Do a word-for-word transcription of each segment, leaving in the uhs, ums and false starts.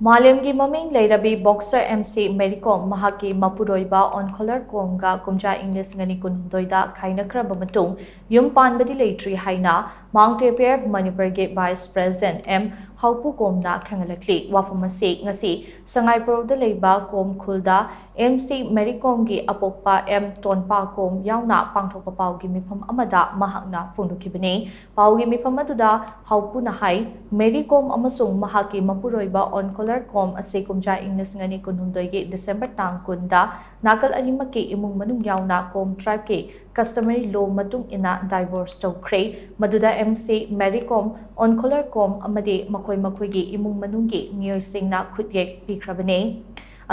ꯃꯥꯂꯦꯝꯒꯤ ꯃꯃꯤꯡ ꯂꯩꯔꯕꯤ boxer M C Mary ꯀꯣꯝ ꯃꯍꯥꯛꯀꯤ ꯃꯄꯨꯔꯣꯏꯕ ꯑꯣꯟꯈꯣꯂꯔ ꯀꯣꯝꯒ ꯀꯨꯝꯖꯥ ꯏꯪ ꯂꯤꯁꯤꯡ ꯑꯅꯤ ꯀꯨꯟꯍꯨꯝꯗꯣꯏꯗ ꯈꯥꯏꯅꯈ꯭ꯔꯕ ꯃꯇꯨꯡ ꯌꯨꯝ ꯄꯥꯟꯕꯗꯤ ꯂꯩꯇ꯭ꯔꯤ ꯍꯥꯏꯅ ꯃꯥꯎꯟꯇꯦꯄꯤꯌꯔ ꯃꯅꯤꯄꯨꯔꯒꯤ ꯚꯥꯏꯁ ꯄ꯭ꯔꯦꯁꯤꯗꯦꯟꯠ ꯑꯦꯝ ꯍꯥꯎꯄꯨ ꯀꯣꯝꯅ ꯈꯪꯍꯜꯂꯛꯂꯤ꯫ ꯋꯥꯐꯝ ꯑꯁꯤ ꯉꯁꯤ ꯁꯉꯥꯏꯄ꯭ꯔꯧꯗ ꯂꯩꯕ ꯀꯣꯝ ꯈꯨꯜꯗ ꯑꯦꯝ ꯁꯤ ꯃꯦꯔꯤ ꯀꯣꯝꯒꯤ ꯑꯄꯣꯛꯄ ꯑꯦꯝ ꯇꯣꯟꯄꯥ ꯀꯣꯝ ꯌꯥꯎꯅ ꯄꯥꯡꯊꯣꯛꯄ ꯄꯥꯎꯒꯤ ꯃꯤꯐꯝ ꯑꯃꯗ ꯃꯍꯥꯛꯅ ꯐꯣꯡꯗꯣꯛꯈꯤꯕꯅꯤ꯫ ꯄꯥꯎꯒꯤ ꯃꯤꯐꯝ ꯑꯗꯨꯗ ꯍꯥꯎꯄꯨꯅ ꯍꯥꯏ, ꯃꯦꯔꯤ ꯀꯣꯝ ꯑꯃꯁꯨꯡ ꯃꯍꯥꯛꯀꯤ ꯃꯄꯨꯔꯣꯏꯕ ꯑꯣꯟꯈꯣꯂꯔ ꯀꯣꯝ ꯑꯁꯤ ꯀꯨꯝꯖꯥ ꯏꯪ ꯂꯤꯁꯤꯡ ꯑꯅꯤ ꯀꯨꯟꯍꯨꯝꯗꯣꯏꯒꯤ ꯗꯤꯁꯦꯝꯕꯔ ꯇꯥꯡ ꯀꯨꯟꯗ ꯅꯥꯀꯜ ꯑꯅꯤꯃꯛꯀꯤ ꯏꯃꯨꯡ ꯃꯅꯨꯡ ꯌꯥꯎꯅ ꯀꯣꯝ ꯇ꯭ꯔꯥꯏꯕꯀꯤ customary law ꯃꯇꯨꯡ ꯏꯟꯅ divorce ꯇꯧꯈ꯭ꯔꯦ꯫ ꯃꯗꯨꯗ ꯑꯦꯝ ꯁꯤ ꯃꯦꯔꯤ ꯀꯣꯝ, ꯑꯣꯟꯈꯣꯂꯔ ꯀꯣꯝ ꯑꯃꯗꯤ ꯃꯈꯣꯏ ꯃꯈꯣꯏꯒꯤ ꯏꯃꯨꯡ ꯃꯅꯨꯡꯒꯤ ꯃꯤꯑꯣꯏꯁꯤꯡꯅ ꯈꯨꯠꯌꯦꯛ ꯄꯤꯈ꯭ꯔꯕꯅꯤ꯫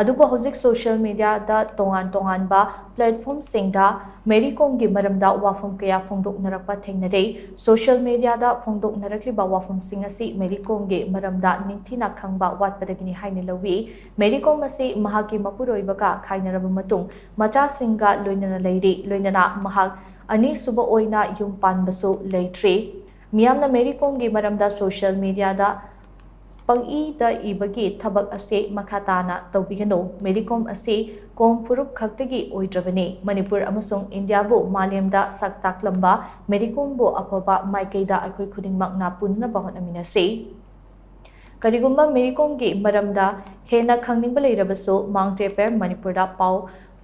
ꯑꯗꯨꯕꯨ ꯍꯧꯖꯤꯛ ꯁꯣꯁꯤꯌꯦꯜ ꯃꯤꯗꯤꯌꯥꯗ ꯇꯣꯉꯥꯟ ꯇꯣꯉꯥꯟꯕ ꯄ꯭ꯂꯦꯠꯐꯣꯝꯁꯤꯡꯗ ꯃꯦꯔꯤ ꯀꯣꯝꯒꯤ ꯃꯔꯝꯗ ꯋꯥꯐꯝ ꯀꯌꯥ ꯐꯣꯡꯗꯣꯛꯅꯔꯛꯄ ꯊꯦꯡꯅꯔꯦ꯫ ꯁꯣꯁꯤꯌꯦꯜ ꯃꯤꯗꯤꯌꯥꯗ ꯐꯣꯡꯗꯣꯛꯅꯔꯛꯂꯤꯕ ꯋꯥꯐꯝꯁꯤꯡ ꯑꯁꯤ ꯃꯦꯔꯤ ꯀꯣꯝꯒꯤ ꯃꯔꯝꯗ ꯅꯤꯡꯊꯤꯅ ꯈꯪꯕ ꯋꯥꯠꯄꯗꯒꯤꯅꯤ ꯍꯥꯏꯅ ꯂꯧꯏ꯫ ꯃꯦꯔꯤ ꯀꯣꯝ ꯑꯁꯤ ꯃꯍꯥꯛꯀꯤ ꯃꯄꯨꯔꯣꯏꯕꯒ ꯈꯥꯏꯅꯔꯕ ꯃꯇꯨꯡ ꯃꯆꯥꯁꯤꯡꯒ ꯂꯣꯏꯅꯅ ꯂꯩꯔꯤ꯫ ꯂꯣꯏꯅꯅ ꯃꯍꯥꯛ ꯑꯅꯤꯁꯨꯕ ꯑꯣꯏꯅ ꯌꯨꯝ ꯄꯥꯟꯕꯁꯨ ꯂꯩꯇ꯭ꯔꯤ꯫ ꯃꯤꯌꯥꯝꯅ ꯃꯦꯔꯤ ꯀꯣꯝꯒꯤ ꯃꯔꯝꯗ ꯁꯣꯁꯤꯌꯦꯜ ꯃꯤꯗꯤꯌꯥꯗ ꯄꯪꯏꯗ ꯏꯕꯒꯤ ꯊꯕꯛ ꯑꯁꯤ ꯃꯈꯥ ꯇꯥꯅ ꯇꯧꯕꯤꯒꯅꯨ꯫ ꯃꯦꯔꯤ ꯀꯣꯝ ꯑꯁꯤ ꯀꯣꯝ ꯐꯨꯔꯨꯞ ꯈꯛꯇꯒꯤ ꯑꯣꯏꯗ꯭ꯔꯕꯅꯤ꯫ ꯃꯅꯤꯄꯨꯔ ꯑꯃꯁꯨꯡ ꯏꯟꯗꯤꯌꯥꯕꯨ ꯃꯥꯂꯦꯝꯗ ꯁꯛ ꯇꯥꯛꯂꯝꯕ ꯃꯦꯔꯤ ꯀꯣꯝꯕꯨ ꯑꯐꯕ ꯃꯥꯏꯀꯩꯗ ꯑꯩꯈꯣꯏ ꯈꯨꯗꯤꯡꯃꯛꯅ ꯄꯨꯅꯅꯕ ꯍꯣꯠꯅꯃꯤꯟꯅꯁꯤ꯫ ꯀꯔꯤꯒꯨꯝꯕ ꯃꯦꯔꯤ ꯀꯣꯝꯒꯤ ꯃꯔꯝꯗ ꯍꯦꯟꯅ ꯈꯪꯅꯤꯡꯕ ꯂꯩꯔꯕꯁꯨ ꯃꯥꯎꯟꯇꯦꯄꯤꯌꯔ ꯃꯅꯤꯄꯨꯔꯗ ꯄꯥꯎ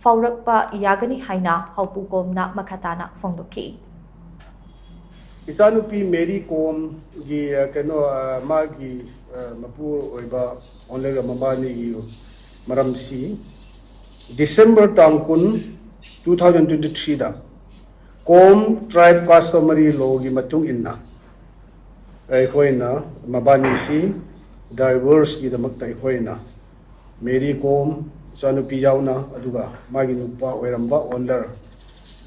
ꯐꯥꯎꯔꯛꯄ ꯌꯥꯒꯅꯤ ꯍꯥꯏꯅ ꯍꯥꯎꯄꯨ ꯀꯣꯝꯅ ꯃꯈꯥ ꯇꯥꯅ ꯐꯣꯡꯗꯣꯛꯈꯤ꯫ ꯏꯆꯥꯅꯨꯄꯤ ꯃꯦꯔꯤ ꯀꯣꯝꯒꯤ, ꯑ, ꯀꯩꯅꯣ, ꯑ, ꯃꯥꯒꯤ, ꯑ, ꯃꯄꯨ ꯑꯣꯏꯕ ꯑꯣꯟꯂꯒ ꯃꯕꯥꯅꯤꯒꯤ ꯃꯔꯝꯁꯤ ꯗꯤꯁꯦꯝꯕꯔ ꯇꯥꯡ ꯀꯨꯟ, two thousand twenty threeꯗ ꯀꯣꯝ ꯇ꯭ꯔꯥꯏꯕ customary lawꯒꯤ ꯃꯇꯨꯡ ꯏꯟꯅ ꯑꯩꯈꯣꯏꯅ ꯃꯕꯥꯅꯤꯁꯤ divorceꯀꯤꯗꯃꯛꯇ ꯑꯩꯈꯣꯏꯅ ꯃꯦꯔꯤ ꯀꯣꯝ ꯏꯆꯥꯅꯨꯄꯤ ꯌꯥꯎꯅ, ꯑꯗꯨꯒ ꯃꯥꯒꯤ ꯅꯨꯄꯥ ꯑꯣꯏꯔꯝꯕ ꯑꯣꯟꯂꯔ,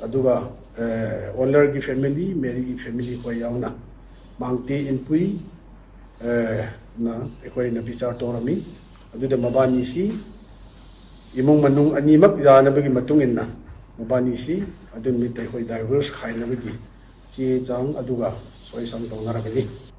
ꯑꯗꯨꯒ, ꯑ, ꯑꯣꯟꯂꯔꯒꯤ family, ꯃꯦꯔꯤꯒꯤ family ꯈꯣꯏ ꯌꯥꯎꯅ ꯃꯥꯡꯇꯦ ꯏꯟꯄꯨꯏ, ꯑ, ꯅ ꯑꯩꯈꯣꯏꯅ ꯕꯤꯆꯥꯔ ꯇꯧꯔꯝꯃꯤ꯫ ꯑꯗꯨꯗ ꯃꯕꯥꯅꯤꯁꯤ ꯏꯃꯨꯡ ꯃꯅꯨꯡ ꯑꯅꯤꯃꯛ ꯌꯥꯅꯕꯒꯤ ꯃꯇꯨꯡ ꯏꯟꯅ ꯃꯕꯥꯅꯤꯁꯤ ꯑꯗꯨ ꯅꯨꯃꯤꯠꯇ ꯑꯩꯈꯣꯏ divorce ꯈꯥꯏꯅꯕꯒꯤ ꯆꯦ ꯆꯥꯡ ꯑꯗꯨꯒ ꯁꯣꯏ ꯁꯝ ꯇꯧꯅꯔꯕꯅꯤ꯫